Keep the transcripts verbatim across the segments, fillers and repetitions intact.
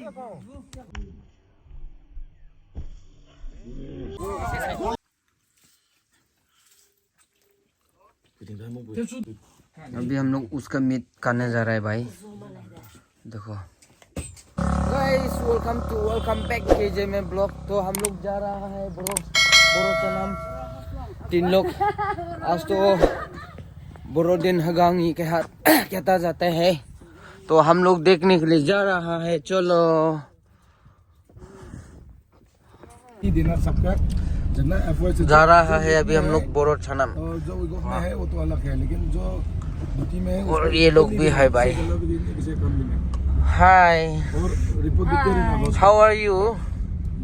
अभी हम लोग उसका मीट खाने जा रहा है भाई। देखो। Guys, welcome to, welcome back K J M vlog। तो हम लोग जा रहा है बोरो, बोरो चनम। तीन लोग। आज तो बोरो दिन हगांगी के हाथ कहता जाता है। तो हम लोग देखने के लिए जा रहा है। चलो। जा रहा है अभी हम लोग बोरो चनम। और जो वो में है, वो तो अलग है, लेकिन जो ड्यूटी में है, और उसको ये लोग भी है भाई। Hi। और रिपोर्ट देते रहना, बस। How are you?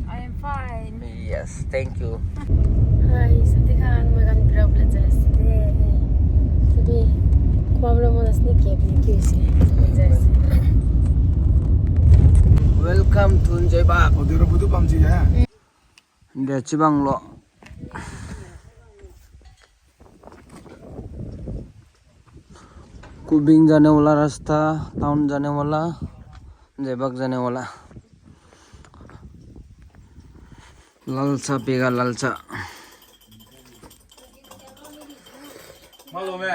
I am fine। Yes, thank you। Hi, sate khan magan problem jai sate. Sate, problem mana sini ke, ni ke se, jai se. Welcome to Njoibak। O, dero butu bam ji hai। Nde chibang lo। Kubing जाने वाला रास्ता, town जाने वाला, Njoibak जाने वाला। लालसा पिएगा, लालसा। Malo me.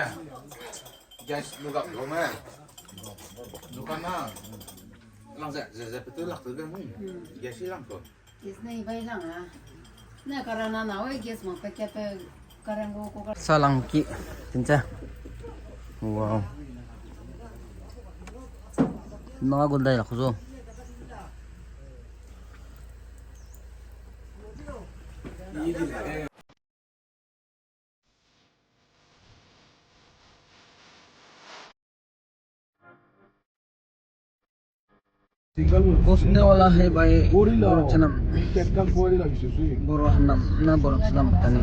Gas lugap lo me. Dukan na. Lang ze, ze, ze, petu lak tu de. Gas lang ko. Gas nei bai lang a. Na karana na oi gas ma pe kya pe. Salang ki, tincha. Wow. Na gundai la kuzo. घुसने वाला है भाई, बोरो चनम। बोरो चनम, ना बोरो चनम तनी।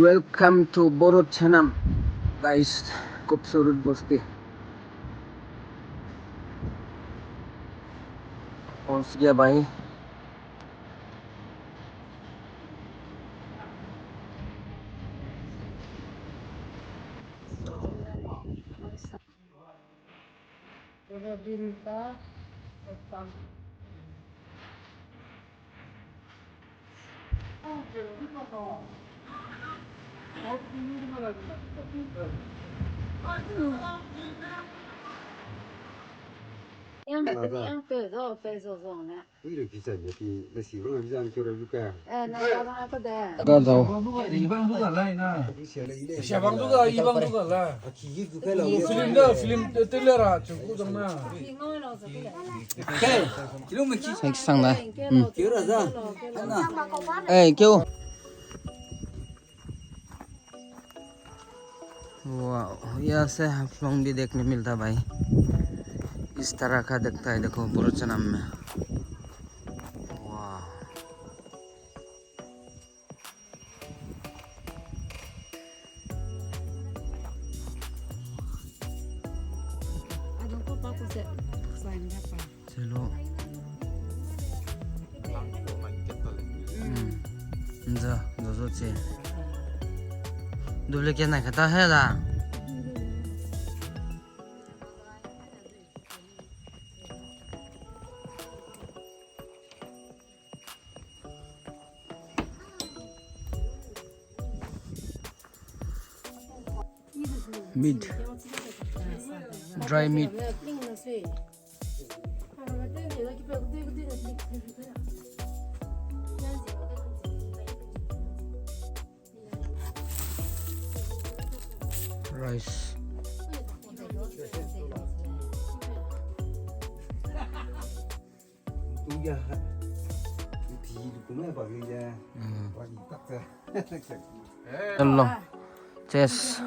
Welcome to बोरो चनम, guys, खूबसूरत बस्ती। पहुंच गया भाई। Ga dau. Film da, film te le ra chu ku dang na. Sang da. Hmm. Eh, keu. Wow, यहाँ से हाफलोंग भी देखने मिलता भाई। इस तरह का दिखता है, देखो, बोरो चनम में। Wow. Chelo. Hmm. Nza, zo zo che. Duplicate na kata he da. Meat. Dry meat. Rice. Hello. Cheers.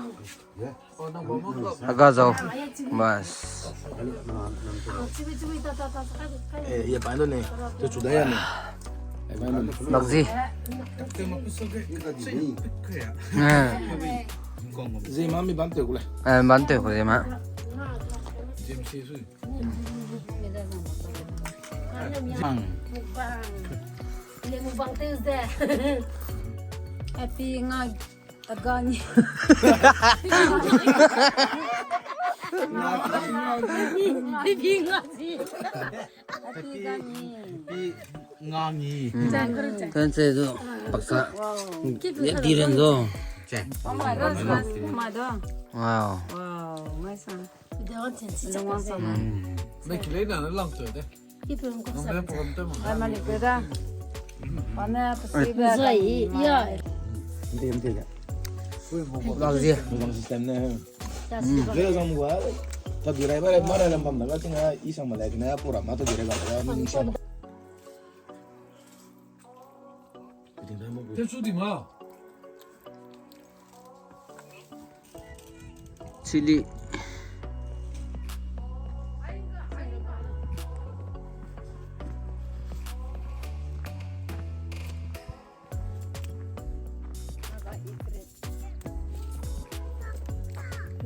Aga zau. Bas. Lakzi. Eh. Zima mi ban te kule. Eh, ban te kule ma. Mukbang. Mukbang tew ze. Happy nga taga ni. Happy nga si. Happy nga ni. Happy nga ni. Kan se zo paka. Wow. Yak di ren zo. Oh my God, oh my God. Wow. Wow, nice one. Video on sen si. Long one summer. Mei kilei na lang tu de. Ai, malik pe da. Pane pasi ba. Zai, ya. Mde, mde ya. Lak zi. Mukbang system ne. Zai zang gua. Ta durai ba, mara lam bam da ga, tinga, i sang malai, tinga, pura ma ta durai ba, ga, ning sang. Te su di ma. Chili.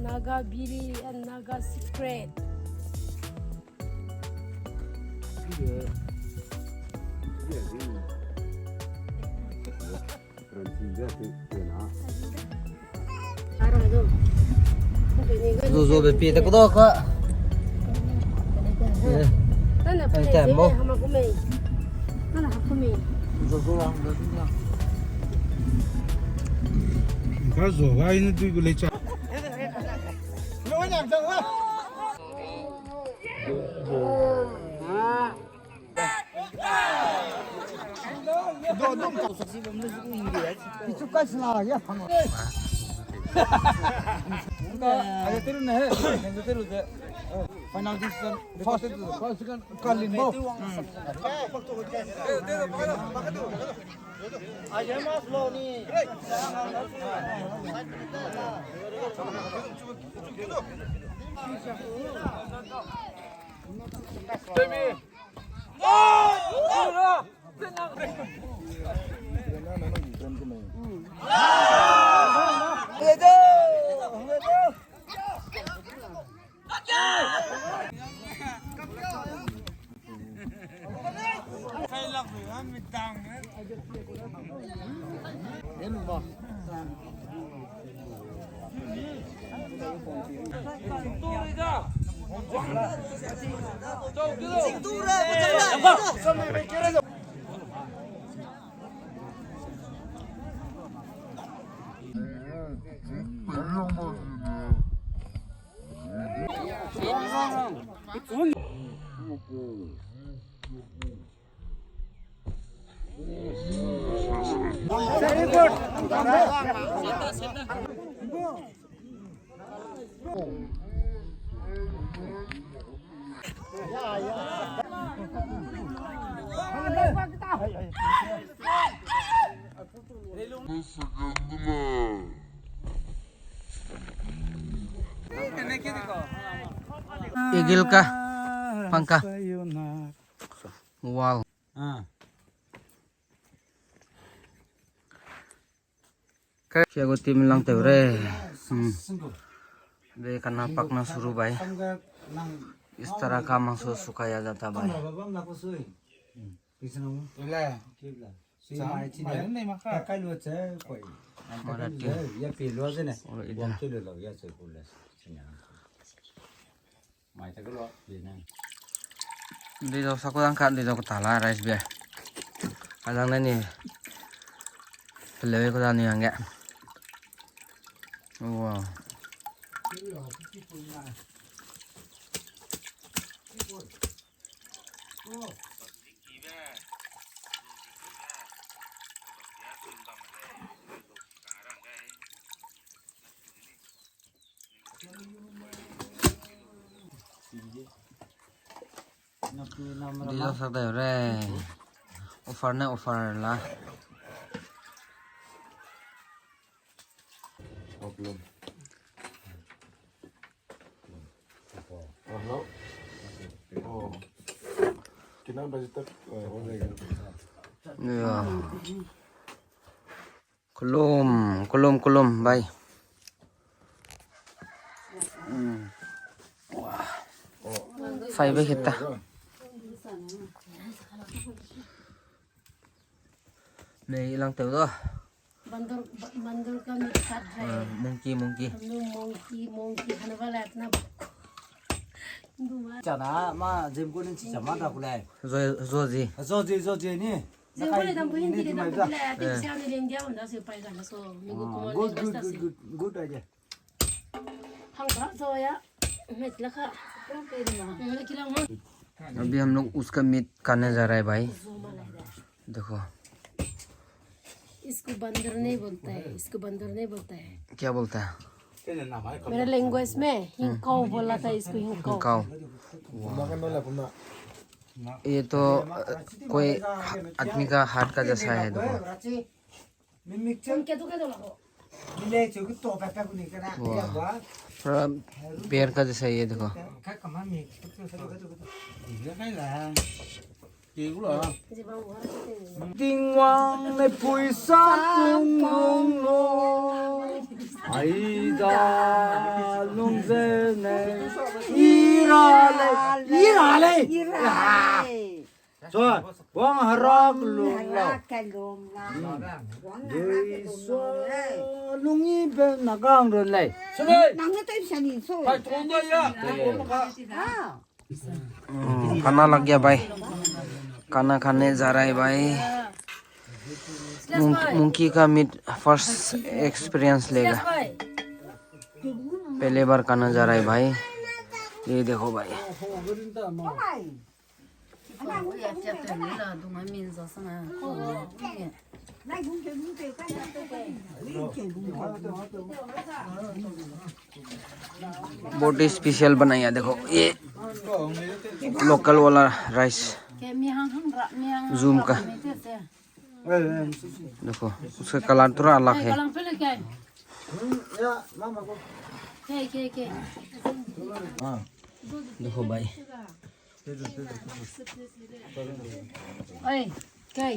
Naga biri and Naga secret. Zo zo be pie te ku da ka. Tana ai, pele tam ze mo. Hama kume. Tana ha kume. Zo zo lang de na. Ka zo ga ine dui gu le cha. Final decision, first, second, Kalin mo. Eagle ka, pangka. Wow. Kei gu team lang tew re. Hmm. Be kana pakna suru bai. Is tarah ka mangso sukaya jata bai. Mara team. Oi, ida. Dui dau sa ku dang ka, dui dau ku ta la rice beer. Adang ne ni. Peleu ku da ni hangge. Wow. Dui dau sak dai re. Offer ne offer la. Hello. Oh. Kina baje tak, eh, on rega. Ya. Kulum, kulum, kulum, bye. Hmm. Wah. Five kita. Mei lang teu da. बंदर, ब-, बंदर का मीट काट रहे हैं। Monkey, monkey. हम लोग monkey, monkey खाने वाला है, इतना दुआ। Chana, ma, gym ko ning chi chama da ku lei. Zo, zo ji. Zo ji, zo ji ni. Gym ko le dam ko Hindi le dam ko le, ati siang ni India wanda se pai ga na so. Mi ko ko le good, good, good, good, good idea. Hang ba zo ya. Met la kha. अभी हम लोग उसका मीट काटने जा रहा है भाई। देखो। इसको बंदर नहीं बोलता है, इसको बंदर नहीं बोलता है। क्या बोलता है? मेरे लैंग्वेज में हिंकाओ बोला था, इसको हिंकाओ। हिंकाओ। ये तो, अ, कोई ह-, आदमी का हाथ का जैसा है, देखो। वाह, पूरा बेर का जैसा ये देखो। Tingwang ne pui sa tung nung lo. Aida lung ze ne. Ira le, ira le. Ira le. So, wang harak lung lau. Harak ka lung lau. Wang harak ka lung lau. Dei so, lung i be na gang run lei. Nang ne tai sa ni so. Pai tong da ya. Ah. हम्म, खाना लग गया भाई, खाना खाने जा रहा है भाई। मुंकी का मीट फर्स्ट एक्सपीरियंस लेगा, पहले बार खाना जा रहा है भाई। ये देखो भाई। बहुत ही स्पेशल बनाया, देखो ये लोकल वाला राइस, जूम का। देखो, उसका कलर थोड़ा अलग है। देखो भाई। Oi, kei.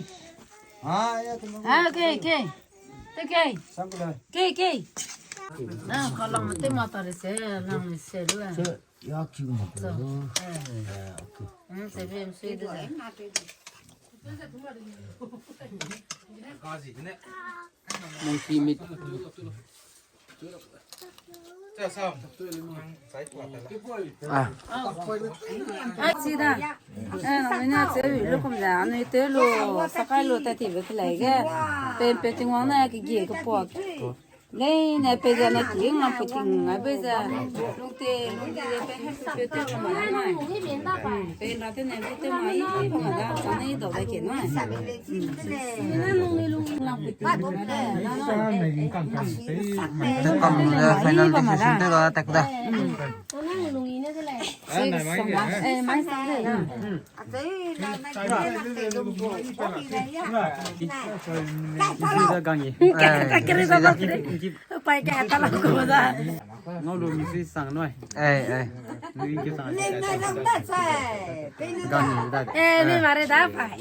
Ah, kei, kei. Te kei. Kei, kei. Ah, kalang te mata re se, lang se lu. Ya ki mo. Eh, okay. Hmm, se be sui de. Monkey meat. Ah. Ah, sida. Eh, na, na, se lu kum da, anui te lu, sakai lu ta ti be ke lai ge. Pe, pe Tingwang na ke gi ke po. Lei ne pe ja na ki ngam pe ting ngai be ja. Lungte, lungte de pe he pe pe te ma na. Pe ra te ne pe te ma i pe ma da, sa ne i dau da ke na. Te kam da final decision te da tak da. Six, eh, mai sa de na. Pai ka ta la ko da. Ngau lu mi sui sang noi. Eh, eh. Mi ki sang. Gang ni da. Eh, mi mare da pai.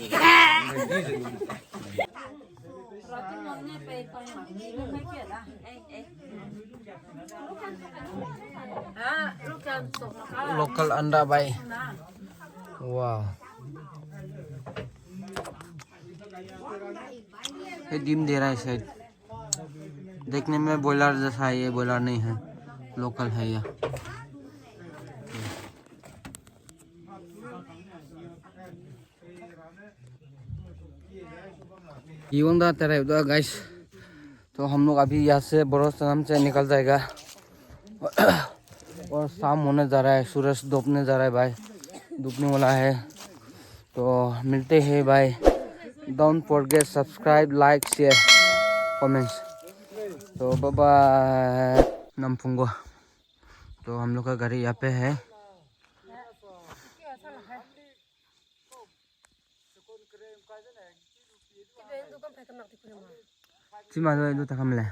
Local anda bai. Wow. ये डिम दे रहा है शायद। देखने में बॉयलर जैसा है, ये बॉयलर नहीं है, लोकल है ये। ये वाला तरह उधर guys, तो हम लोग अभी यहाँ से बरोसराम से निकल जाएगा। और शाम होने जा रहा है, सूरज डूबने जा रहा है भाई, डूबने वाला है। तो मिलते हैं भाई। Don't forget subscribe, like, share, comments। तो bye bye। Namphung go। तो हम लोग का गाड़ी यहाँ पे है। Chima do du ta kam le.